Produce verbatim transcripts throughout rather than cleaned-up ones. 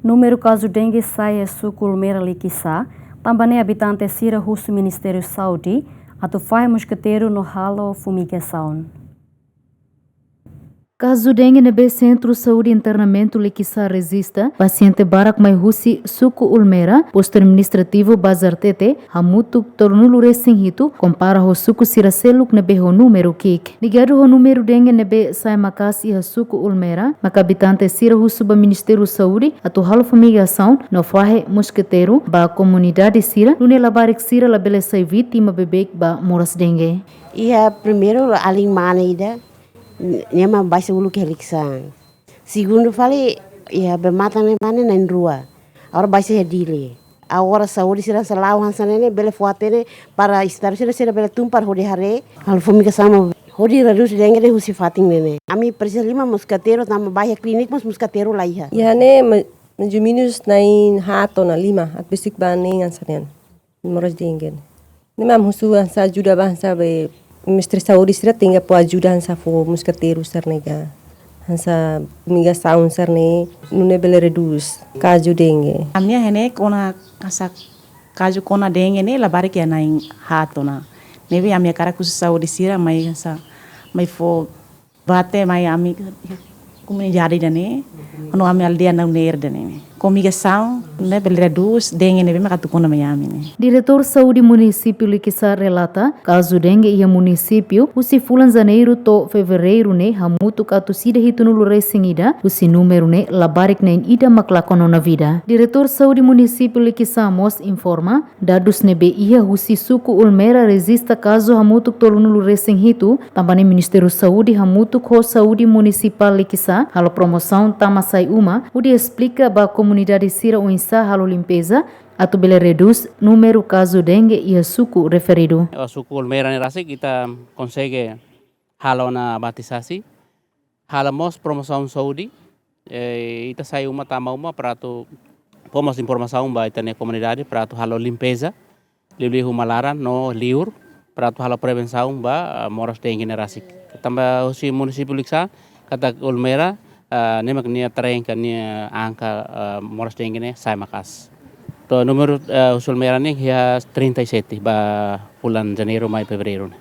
Númeru kazu dengue sai iha suku Ulmera Likisá, tanba ne'e abitante sira husu Ministériu Saúde atu fahe moskiteiru no halo fumigasaun. Kazu dengue ne'ebé Sentru Saúde Internamentu Likisá rejista, pasiente barak mai husi suku Ulmera, postu administrativu Bazartete, hamutuk tolunulu-resin-hitu, kompara ho suku sira seluk ne'ebé ho númeru ki'ik. Ligadu ho númeru dengue ne'ebé sai maka'as iha suku Ulmera, maka abitante sira husu ba Ministériu Saúde atu halo fumigasaun no fahe moskiteiru ba komunidade sira, nune'e labarik sira labele sai vítima beibeik ba moras dengue. Iha primeiru alin mane ida, nia mak baixa uluk iha Likisá. Segundu fali, iha bee-matan ne'e mane na'in-rua. Agora baixa iha Dili. Agora saúde sira hanesan la'o hanesan ne'e ne'e bele fó hatene para estadu sira, sira bele tun para hodi haree, halo fumigasaun hodi redús dengue ne'e husi fatin ne'e ne'e. Ami presiza lima moskiteiru tanba bá iha klínika mós moskiteiru laiha. Iha ne'e ma-, mais ou menos na'in-haat ona, lima, atu besik ba neen hanesan ne'e. Moras dengue. Ne'e mak ami husu hanesan ajuda ba hanesan be Ministériu Saúde sira tenke fó ajuda hanesan fó moskiteiru sira-ne'e ka. Hanesan fumigasaun sira-ne'e nune'e bele redús kazu dengue. Ami iha ne'e kona hanesan kazu kona dengue ne'e labarik iha na'in-haat ona. Ne'ebé ami hakarak husu saúde sira mai hanesan mai fó bate mai ami komunidade ida-ne'e, no ami aldeia Nauneri ida-ne'e. Fumigasaun ne'e bele redús dengue ne'ebé maka atu kona mai ami ne'e. Diretór Saúde Munisípiu Likisá relata, kazu dengue iha munisípiu husi fulan Janeiru to'o Fevereiru ne'e hamutuk atus ida hitunulu-resin-ida, husi númeru ne'e labarik na'in-ida mak lakon ona vida. Diretór Saúde Munisípiu Likisá mós informa, dadus ne'ebé iha husi suku Ulmera rejista kazu hamutuk tolunulu-resin-hitu, tanba ne'e Ministériu Saúde hamutuk ho Saúde Munisipál Likisá halo promosaun tama sai uma, hodi esplika ba komunidade sira oinsá halo limpeza, atu bele redús númeru kazu dengue iha suku referidu. Iha suku Ulmera ne'e rasik ita konsege halo ona abastese, halo mós promosaun saúde, eh, ita sai uma tama uma para atu fó mós informasaun ba ita-nia komunidade para atu halo limpeza, liuliu uma laran no liur, para atu halo prevensaun ba, ah, moras dengue ne'e rasik. Tanba husi munisípiu Likisá, katak Ulmera, ah, ne'e mak nia terreno ka nia angka, ah, moras dengue ne'e sai maka'as. To'o númeru, ah, husi Ulmera ne'e iha trinta e sete ba fulan Janeiru mai Fevereiru ne'e.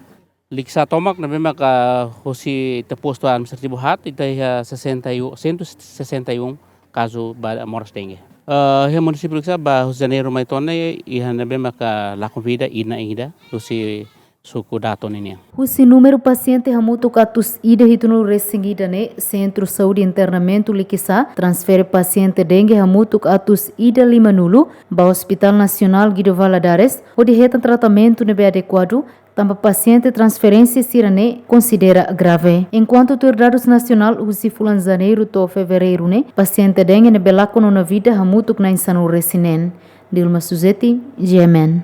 Likisá tomak ne'ebé maka husi ita postu administrativu haat, ita iha sessenta e um, cento e sessenta e um kazu ba moras dengue. Eh, iha munisípiu Likisá ba husi Janeiru mai to'o ne'e iha ne'ebé maka lakon vida ida na'in-ida husi suku Dato ninian. Husi númeru pasiente hamutuk atus ida hitunulu-resin-ida ne'e, Sentru Saúde Internamentu Likisá transfere pasiente dengue hamutuk atus ida limanulu ba Hospital Nasionál Guido Valadares, hodi hetan tratamentu ne'ebé adekuadu, tanba pasiente transferénsia sira-ne'e konsidera grave. Enkuantu tuir dadus nasionál husi fulan Janeiru to'o Fevereiru ne'e, pasiente dengue ne'ebé lakon ona vida hamutuk na'in-sanulu-resin-neen. Dilma Suzeti, G M N.